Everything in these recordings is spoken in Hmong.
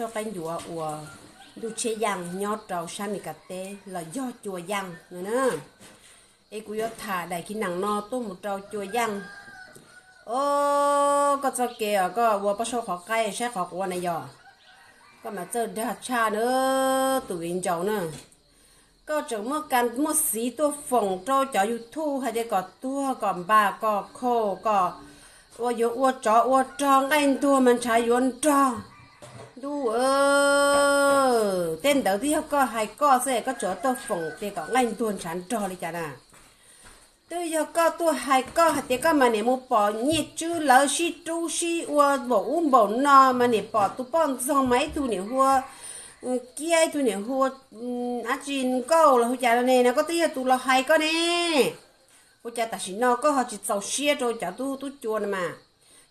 Rau qaib ncuav uas ntuj tshiab yaaj nyob rau sab Meskas teb los yog Cua Yaaj no na. Es kuv yuav tham daim kiv neem no tuaj mus rau Cua Yaaj. Os, koj txoj kev os, koj ua pab saub qhov qaib saib qhov quav na yog, koj mas txawj dag tshaj na tus viv ncaus na. Koj tseem muaj ka muaj xiv tuaj foom rau cov YouTube hais tias kom tuag kom npam kom khau kom ua yuav ua tsov ua rog nqaij ntuag mas ntshav yuav nrog. Ntuj, tej ntawd twb yog koj hais koj xwb, koj tseem tuaj foom tias kom nqaij ntuag ntshav nrog li cas na. Twb yog koj tuaj hais koj hais tias koj mas niam mus pom Nyiaj Tswb lawv sib rub sib ua npaum ub npaum no mas niam pom tus poj ntxoog mas ib tug niam hu ua Kiab, ib tug niam hu ua dab tsi Nkauj los hu cas no ne, no koj twb yog tus los hais koj ne. Ua cas tam sim no koj ho tsis txaus siab rau cov tub tub cua no mas?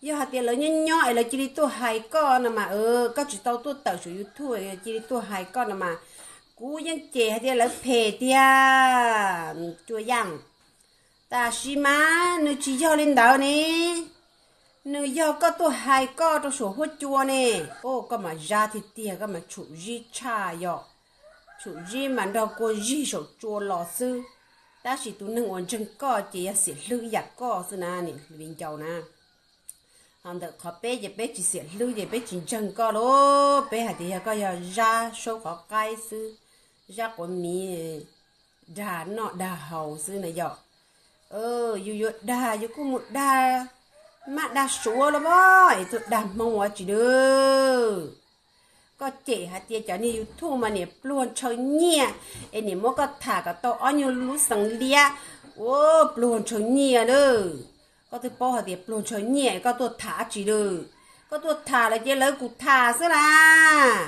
Yog hais tias lawv nyob nyob es lawv cia li tuaj hais koj no mas, koj tsis tau tuaj tawm saum YouTube cia li tuaj hais koj no mas, kuv yeej cem hais tias lawv phem tiag. Cua Yaaj, tam sim mas nws tsis yog li ntawd ne. Nws yog koj tuaj hais koj rau saum huab cua ne. Os, koj mas zab tiag tiag, koj mas tshum zib tshaj yom. Tshum zib mas nrog kua zig saum tsua los xwb. Tab sis tus neeg uas ntseeg koj ces yog xiam hlwb ib yam koj xwb na, niam viv ncaus na. Ho ntawm qhov peb ces peb tsis xiam hlwb ces peb tsis ntseeg koj lauj. Peb hais tias yog koj yog zab saub qhov qaib xwb, zab quav miv, dag noj dag haus xwb na yom. Yus yuav dag yus kuj mus dag mab dag suav los mas, es tuaj dag Hmoob ua tsis dwb. Koj cem hais tias cov niag YouTube mas niam pluag ntshaw nyiaj, es niam muab koj tham kom tau ob nyuag lub xeev liab, ua pluag ntshaw nyiaj lawm. Koj twb paub hais tias pluag ntshaw nyiaj es koj tuaj tham dab tsi lawm? Koj tuaj tham lawm ces lawv kuj tham xwb las.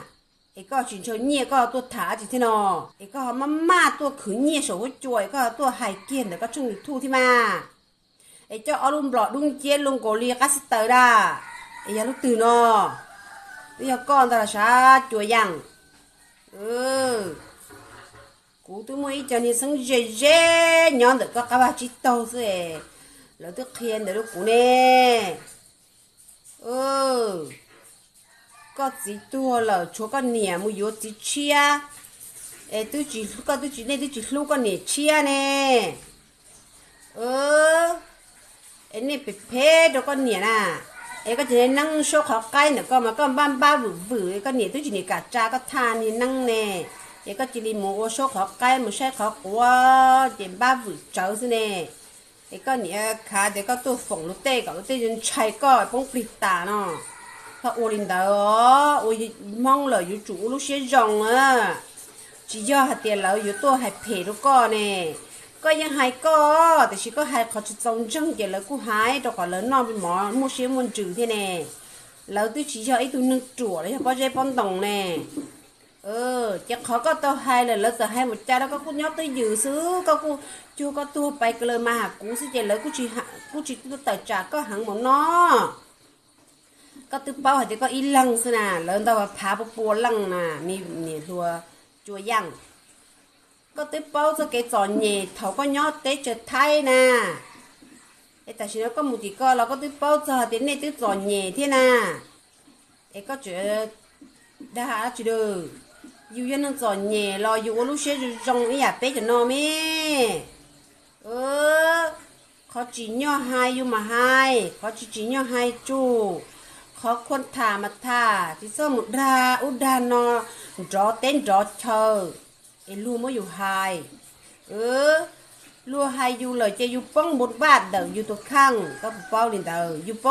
Es koj tsis ntshaw nyiaj koj tuaj tham dab tsi thiab no? Es koj ho maj maj tuaj khwv nyiaj saum huab cua es koj tuaj hais kiag ntawm koj tshooj YouTube thiab mas. Es coj ob lub nplom dub nciab luaj nkaus li qab xib taws dab, es yog lub twg no? Twb yog koj ntag los sav Cua Yaaj. Kuv twb muaj ib co niag xeeb ze ze nyob ntawm koj qab vaj tsib taug xwb es lawv twb qhia ntawd rau kuv ne. Koj txiv tuag lawm tshuav koj niam mus yuav txiv tshiab, es twb tsis, koj twb tsis, nej twb tsis hlub koj niam tshiab ne. Es nej phem phem rau koj niam na. Es koj cia li neeb saub qhov qaib ntawm koj mas koj npab npab vwm vwm, koj niam twb tsis nim kam tsa koj thaj niag neeb ne. Es koj cia li mus ua saub qhov qaib mus saib qhov quav ces npab vwm tsawv xwb ne. Es koj niam khav tias koj tuaj foom luag tej kom luag tej ntshai koj poob plig tas no. Koj ua li ntawd, ua Hmoob lawm yuav tsum ua lub siab zoo na. Tsis yog hais tias lawv yuav tuaj hais phem rau koj ne. Koj yeej hais koj, tiam sis koj hais qhov tsis txaus ntseeg ces lawv kuj hais rau qhov lawv noj mov muaj siab muaj ntsws thiab ne. Lawv twb tsis yog ib tug neeg ruam los yog pob zeb pob ntoo ne. Ces qhov koj tau hais lawm lawv txawm hais mus cas los koj kuj nyob twj ywm xwb, koj kuj cuag koj tuag pais kawg lawm mas has kuv xwb ces lawv kuj tsis tawm tsam koj heev mus no. Koj twb paub hais tias koj ib leeg xwb na, lawv ntau phav pua pua leej na, niam hluas Cua Yaaj. Koj twb paub txoj kev txom nyem thaum koj nyob teb chaws Thaib na. Es tam sim no koj mus tim ko los koj twb paub txog hais tias nej twb txom nyem thiab na. Es koj tseem dag dab tsi lawm? Yus yog neeg txom nyem los yus ua lub siab zoo zoo ib yam peb cov no me. Qhov tsim nyog hais yus mas hais, qhov tsis tsim nyog hais tsum, qhov khuaj tham mas tham, tsis txhob mus dag ub dag no nrov teb nrov chaw, es luag muab yus hais. Luag hais yus lawm ces yus poob npoo npaj ntawm yus tus kheej, koj puas paub li ntawd? Yus poob